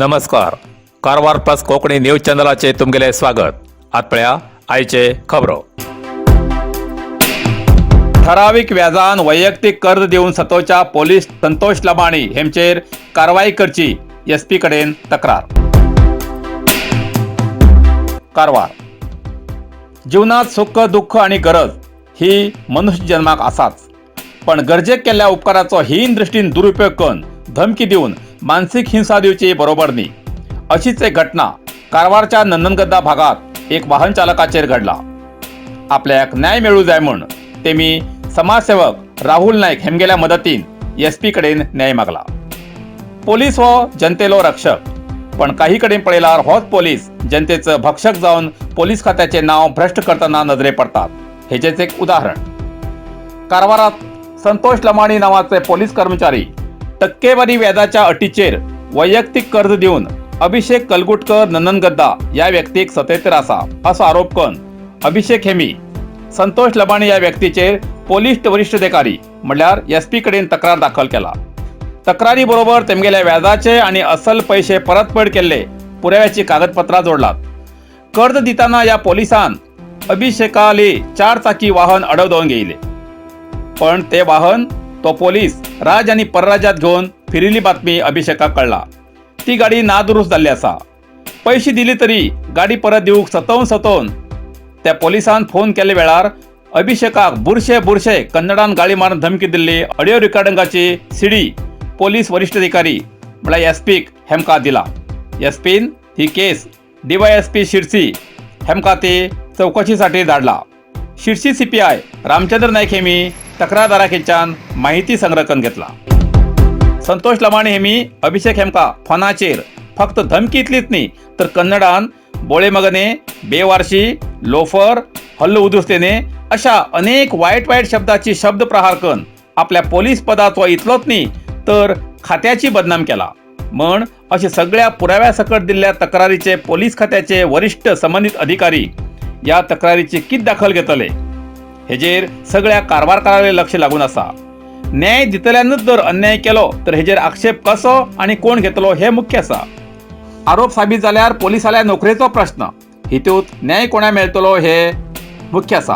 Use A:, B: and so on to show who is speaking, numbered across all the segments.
A: नमस्कार, Karwar plus Konkani news चॅनलाचे तुमगेले स्वागत. आत पळया आयचे खबरो. ठरावीक व्याजान वैयक्तीक कर्ज दिवन सतोवच्या पोलीस संतोष लबाणी हेमचेर कारवाई करची, एसपी कडेन तक्रार. कारवार. जीवनात सुख, दुःख आणि गरज ही मनुष्य जन्माक आसाच, पण गरजेक केल्ल्या उपकाराचो हीन दृष्टीन दुरुपयोग करून धमकी दिवन मानसीक हिंसा दिवची बरोबर न्ही. अशीच एक घटना कारवारच्या नंदनगद्दा भागात एक वाहन चालकाचेर घडला. आपल्याक न्याय मेळू जाय म्हूण तेमी समाजसेवक राहुल नाईक हेमगेल्या मदतीन एस पी कडेन न्याय मागला. पोलीस हो जनतेलो रक्षक, पण काही कडेन पळयल्यार होच पोलीस जनतेचं भक्षक जावन पोलीस खात्याचे नाव भ्रष्ट करतना नजरे पडतात. हेचेच एक उदाहरण, कारवारात संतोष लमाणी नावाचे पोलीस कर्मचारी टक्केवारी व्याजाच्या अटीचेर वैयक्तीक कर्ज दिवन अभिषेक कलगुटकर नंदनगद्दा या व्यक्तीक सतयतर आसा असो आरोप करून अभिषेक हेमी संतोष लबाणी या व्यक्तीचेर पोलीस वरिश्ठ अधिकारी म्हणल्यार एस पी कडेन तक्रार दाखल केला. तक्रारी बरोबर तेमगेल्या व्याजाचे आणि असल पैसे परतफेड केल्ले पुराव्याची कागदपत्रां जोडलात. कर्ज दिताना या पोलिसान अभिषेकाले चार चाकी वाहन अडव दवरून घेयले, पण ते वाहन तो पोलीस राज आणि परराज्यात घेऊन फिरिल्ली बातमी अभिषेकाक कळला. ती गाडी नादुरुस्त जाल्ली आसा. पैसे दिली तरी गाडी परत दिवंक सतोवन सतोवन त्या पोलिसान फोन केल्ल्या वेळार अभिषेकाक बुरशे बुरशे कन्नडान गाळी मारून धमकी दिल्ली ऑडिओ रेकॉर्डिंगाची सीडी पोलीस वरिश्ठ अधिकारी म्हळ्यार एस पीक हेमकां दिला. एस पीन ही केस डीवायएसपी शिरसी हेमकां ती चौकशीसाठी धाडला. शिरसी सीपीआय रामचंद्र नाईक हेमी तक्रारदाराकडच्यान माहिती संग्रह करून घेतला. संतोष लमाणी हेमी अभिषेक हेमका फोनाचेर फक्त धमकी इतलीच न्ही, तर कन्नडान बोळे मगने, बेवारशी, लोफर, हल्ल उदुस्तेने अशा अनेक वाईट वाईट शब्दाची शब्द प्रहार करून आपल्या पोलीस पदाचो इतलोच न्ही तर खात्याची बदनाम केला म्हण असे सगळ्या पुराव्या सकट दिल्ल्या तक्रारीचे पोलीस खात्याचे वरिष्ठ संबंधित अधिकारी या तक्रारीची कित दखल घेतले, हेजेर सगळ्या कारवारकाराले लक्ष लागून आसा. न्याय दितल्यानूच जर अन्याय केलो तर हेजेर आक्षेप कसो आनी कोण घेतलो हे मुख्य आसा. आरोप साबीत जाल्यार पोलिसाल्या नोकरेचो प्रश्न, हितूत न्याय कोणा मेळटलो हे मुख्य आसा.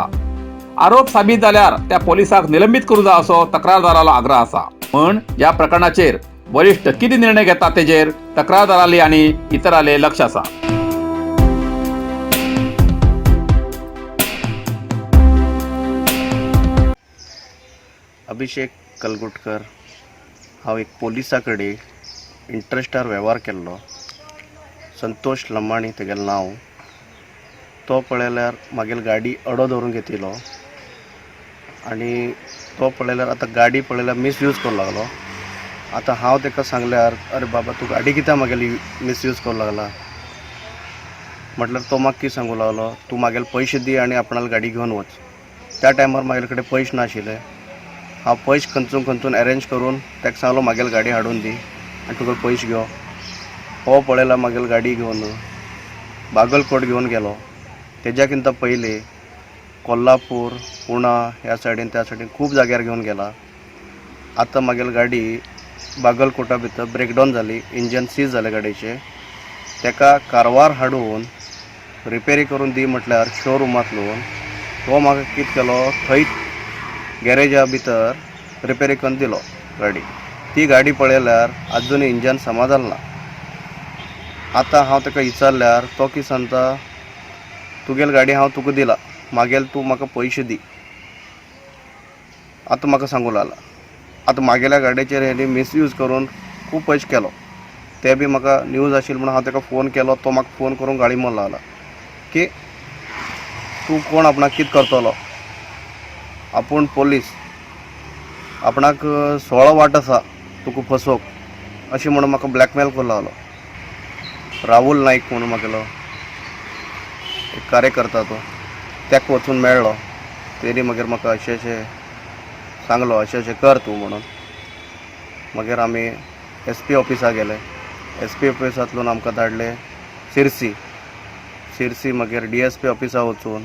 A: आरोप साबीत जाल्यार त्या पोलिसाक निलंबीत करूं जाय असो तक्रारदारालो आग्रह आसा. म्हण ह्या प्रकरणाचेर वरिश्ठ कितें निर्णय घेता तेजेर तक्रारदाराले आनी इतराले लक्ष आसा.
B: अभिषेक कलगुटकर. हांव एक पोलिसा कडेन इंट्रस्टार वेव्हार केल्लो. संतोष लमाणी तेगेलें नांव. तो पळयल्यार म्हागेली गाडी अडो दवरून घेतिलो आनी तो पळयल्यार आतां गाडी पळयल्यार मिसयूज करूंक लागलो. आतां हांव ताका सांगल्यार, "अरे बाबा, तूं गाडी कित्याक म्हागेली मिसयूज करूंक लागला?" म्हटल्यार तो म्हाका कितें सांगूंक लागलो, "तूं म्हागेले पयशे दी आनी आपणाली गाडी घेवन वच." त्या टायमार म्हागेले कडेन पयशे नाशिल्ले. हांव पयशे खंयसून खंयसून एरेंज करून ताका सांगलो, "म्हागेली गाडी हाडून दी आनी तुगेले पयशे घेव." हो पळयला म्हागेली गाडी घेवन बागलकोट घेवन गेलो. तेज्या किंता पयलीं कोल्हापूर, पुणा ह्या सायडीन त्या सायडीन खूब जाग्यार घेवन गेला. आतां म्हागेली गाडी बागलकोटा भितर ब्रेकडावन जाली, इंजन सीज जालें गाडयेचें. ताका कारवार हाडून रिपेरी करून दी म्हटल्यार शोरुमांतल्यान तो म्हाका कितें केलो, थंयच गॅरेजा भितर रिपेरी करून दिलो गाडी. ती गाडी पळयल्यार आजून इंजन समा जालें ना. आतां हांव ताका विचारल्यार तो कितें सांगता, "तुगेली गाडी हांव तुका दिला, म्हागेले तूं म्हाका पयशे दी." आतां म्हाका सांगूंक लागला. आतां म्हागेल्या गाडयेचेर हेणी मिसयूज करून खूब पयशे केलो. ते बी म्हाका न्यूज आशिल्ली म्हणून हांव ताका फोन केलो. तो म्हाका फोन करून गाळी मारूंक लागला की तूं कोण, आपणाक कितें करतलो, आपूण पोलीस, आपणाक 16 वाट आसा तुका फसोवंक, अशें म्हणून म्हाका ब्लॅकमेल करूंक लागलो. राहुल नाईक म्हणून म्हागेलो एक कार्यकर्ता, तो ताका वचून मेळ्ळो. तेणी मागीर म्हाका अशें अशें सांगलो, अशें अशें कर तूं म्हणून. मागीर आमी एस पी ऑफिसा गेले. एस पी ऑफिसांतल्यान आमकां धाडले सिरसी. सिरसी मागीर डी एस पी ऑफिसा वचून,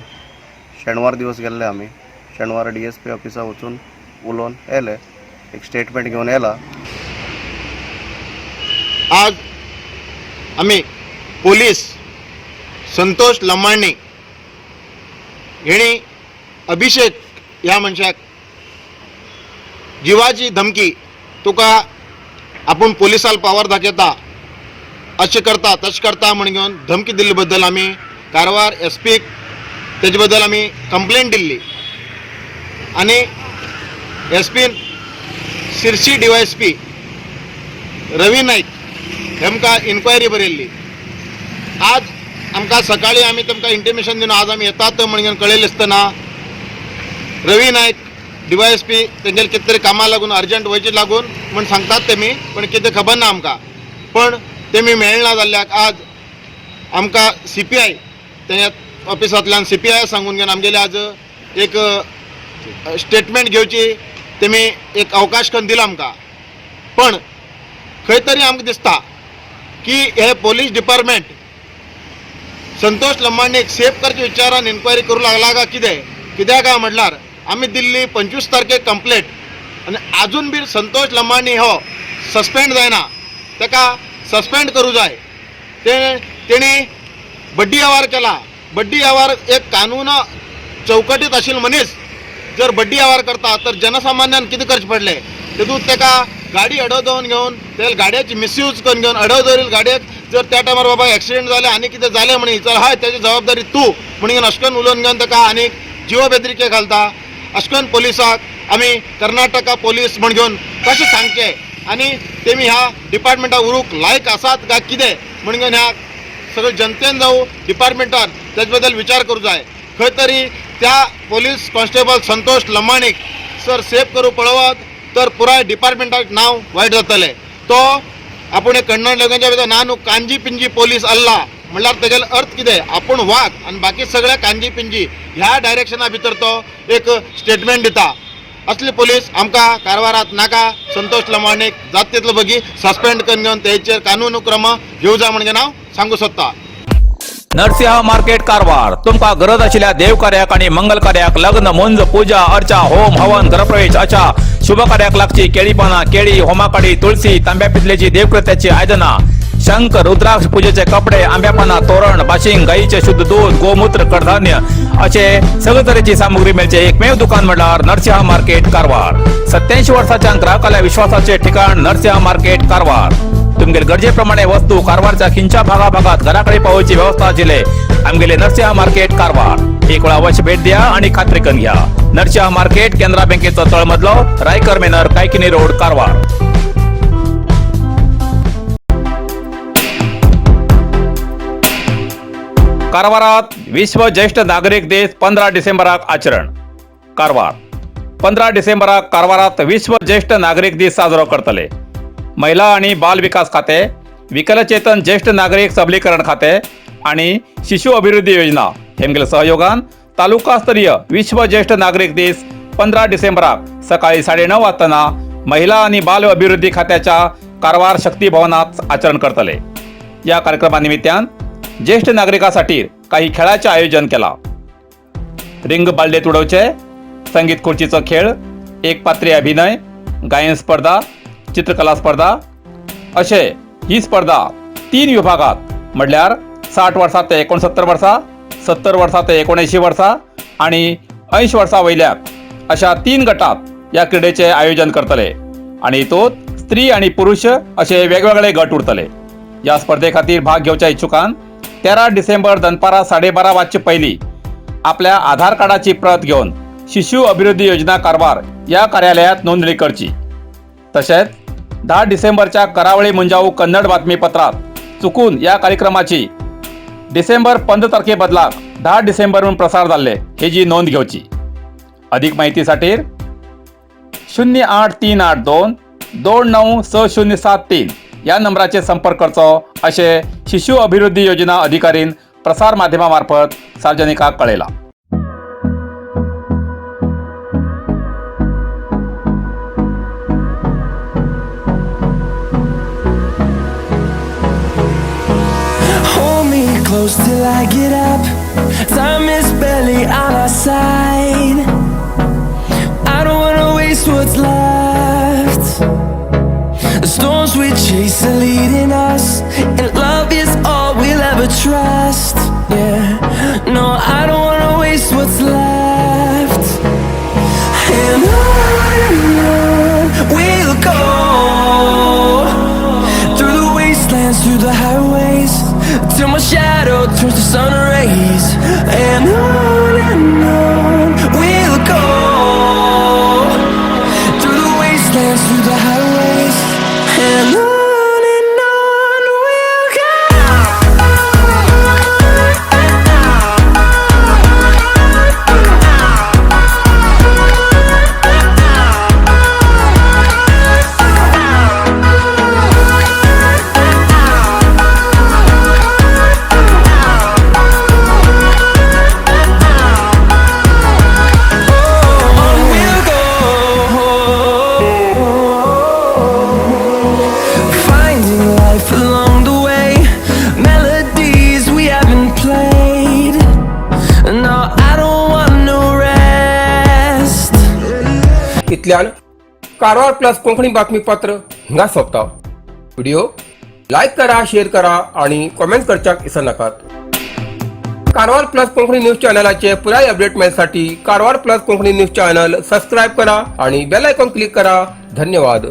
B: शेनवार दिवस गेल्ले आमी, शेनवार डी एस पी ऑफिसा वचून उलोवन येयले, एक स्टेटमेंट घेवन येयला.
C: आज आमी पोलीस संतोष लमाणी हेणी अभिषेक ह्या मनशाक जिवाची धमकी, तुका आपूण पोलिसाल पावर दाखयता, अशें करता तशें करता म्हण घेवन धमकी दिल्ले बद्दल आमी कारवार एस पीक तेजे बद्दल आमी कंप्लेंट दिल्ली आनी S pin Sirsi D Y S P Ravi Naik हेमकां inquiry बरयल्ली. आज आमकां सकाळीं आमी तेमकां इंटिमेशन दिवन आज आमी येतात म्हण घेवन कळयलें आसतना Ravi Naik D Y S P तेंगेले कितें तरी कामां लागून अर्जंट वयचे लागून म्हण सांगतात तेमी, पण कितें खबर ना आमकां. पण तेमी मेळना जाल्ल्याक आज आमकां सी पी I तेंच्या ऑफिसांतल्यान सी पी I सांगून घेवन आमगेले आज एक स्टेटमेंट घेवची तेमी एक अवकाश करून दिला आमकां. पण खंय तरी आमकां दिसता की हे पोलीस डिपार्टमेंट संतोष लमाणीक सेफ करच्या विचारान इन्क्वायरी करूं लागला काय कितें. कित्याक काय म्हटल्यार आमी दिल्ली 25 तारखेक कंप्लेंट आनी आजून बी संतोष लमाणी हो सस्पेंड जायना. ताका सस्पेंड करूं जाय. ते तेणी बड्डी आवार केला. बड्डी आवार एक कानून चौकटीत आशिल्लो मनीस जर बड्डी आवार करता तर जनसामान्यान कितें करचें पडलें. तेतूंत ताका गाडी अडव दवरून घेवन ते गाडयेची मिसयूज करून घेवन अडव दवरील गाडयेक जर त्या टायमार बाबा एक्सिडंट जाले आनी कितें जालें म्हण चल हय तेजी जबाबदारी तूं म्हण घेवन अशें करून उलोवन घेवन ताका आनीक जिव बेदरिके घालता. अशें करून पोलिसाक आमी कर्नाटका पोलीस म्हण घेवन कशें सांगचें आनी तेमी ह्या डिपार्टमेंटाक उरूंक लायक आसात काय कितें म्हण घेवन ह्या सगळे जनतेन जावं डिपार्टमेंटान तेजे बद्दल विचार करूं जाय. खंय तरी त्या पोलीस कॉन्स्टेबल संतोष लमाणीक सर सेफ करूं पळोवत तर पुराय डिपार्टमेंटाक नांव वायट जातलें. तो आपूण एक कन्नड लोकांच्या भितर ना न्हू कांजी पिंजी पोलीस अल्ला म्हणल्यार तेगेलो अर्थ कितें, आपूण वाग आनी बाकी सगळे कांजी पिंजी ह्या डायरेक्शना भितर तो एक स्टेटमेंट दिता. असले पोलीस आमकां कारवारात नाका. संतोष लमाणीक जात तितलो बेगीन सस्पेंड करून घेवन तेचेर कानून क्रम घेवं जाय म्हणजे हांव सांगू सोदता.
A: नरसिंह मार्केट कारवार. तुमकां गरज आशिल्ल्या देवकार्याक आणि मंगल कार्याक, लग्न, मुंज, पूजा अर्चा, होम हवन, घरप्रवेश अशा शुभ कार्याक लागची केळी पानां, केळी, होमाकाडी, तुळसी, तांब्या पितलेची देवकृत्याची आयदनां, शंख, रुद्राक्ष, पूजेचे कपडे, आंब्या पानां, तोरण, बाशिंग, गाईचे शुद्ध दूध, गोमूत्र, कडधान्य असे सगळे तरेची सामुग्री मेळचे एकमेव दुकान म्हणल्यार नरसिंह मार्केट कारवार. 87 वर्साच्या ग्राहकाल्या विश्वासाचे ठिकाण नरसिंह मार्केट कारवार. तुमगेले गरजेप्रमाणे वस्तू कारवारच्या खिंच्या भागाभागात घराकडे पावोवची व्यवस्था आशिल्ले आमगेले नरसिंह मार्केट कारवार. एक वेळा अवश्य भेट द्या आणि खात्री करून घ्या. नरसिंह मार्केट, केनरा बँकेचो तळमजलो, रायकर मेनर, कायकिनी रोड, कारवार. कारवारात विश्व ज्येष्ठ नागरिक दीस 15 डिसेंबराक आचरण. कारवार 15 डिसेंबराक कारवारात विश्व ज्येष्ठ नागरिक दीस साजरो करतले. महिला आणि बाल विकास खाते, विकलचेतन ज्येष्ठ नागरिक सबलीकरण खाते आणि शिशु अभिवृद्धी योजना हेमगेल सहयोगान तालुका स्तरीय विश्व ज्येष्ठ नागरिक दीस 15 डिसेंबराक सकाळी 9:30 वाजताना महिला आणि बाल अभिवृद्धी खात्याच्या कारवार शक्ती भवनात आचरण करतले. या कार्यक्रमानिमित्तान ज्येष्ठ नागरिकासाठी काही खेळाचे आयोजन केला. रिंग बालडेत उडवचे, संगीत खुर्चीचो खेळ, एक पात्री अभिनय, गायन स्पर्धा, चित्रकला स्पर्धा असे ही स्पर्धा तीन विभागात म्हणल्यार 60 वर्सां ते 69 वर्सां, 70 वर्सां ते 79 वर्सां आणि 80 वर्सां वयल्याक अशा तीन गटात या क्रिडेचे आयोजन करतले आणि हितूंत स्त्री आणि पुरुष असे वेगवेगळे गट उरतले. या स्पर्धे खातीर भाग घेवच्या इच्छुकान 13 डिसेंबर दनपारा 12:30 वाजचे पयलीं आपल्या आधार कार्डाची प्रत घेवन शिशु अभिवृद्धी योजना कारवार या कार्यालयात नोंदणी करची. तसेच 10 डिसेंबरच्या करावळी मुंजाऊ कन्नड बातमीपत्रात चुकून या कार्यक्रमाची डिसेंबर 15 तारखे बदलाक 10 डिसेंबर म्हणून प्रसार जाल्ले हेजी नोंद घेवची. अधिक माहितीसाठी 08382 296073 या नंबराचेर संपर्क करचो अशें शिशु अभिवृद्धी योजना अधिकारीन प्रसार माध्यमा मार्फत सार्वजनिकाक कळयलां.
D: Hold me close till I get up. Time is barely on our side. I don't wanna waste what's left. The storms we chase are leading us, and love is the highways, till my shadow turns to sun rays. And on we'll go, through the wastelands, through the highways, and on and on we'll go. On we'll go, finding life along the way, melodies we haven't played. No, I don't want no rest.
E: इतल्यान Karwar plus Konkani बातमीपत्र हिंगा सोंपता. Video लायक करा, share करा आणि comment करच्याक विसरनाकात. Karwar plus Konkani news चॅनलाचे पुराय update मेळसाठी Karwar plus Konkani news channel subscribe करा आणि बेल आयकॉन क्लिक करा. धन्यवाद.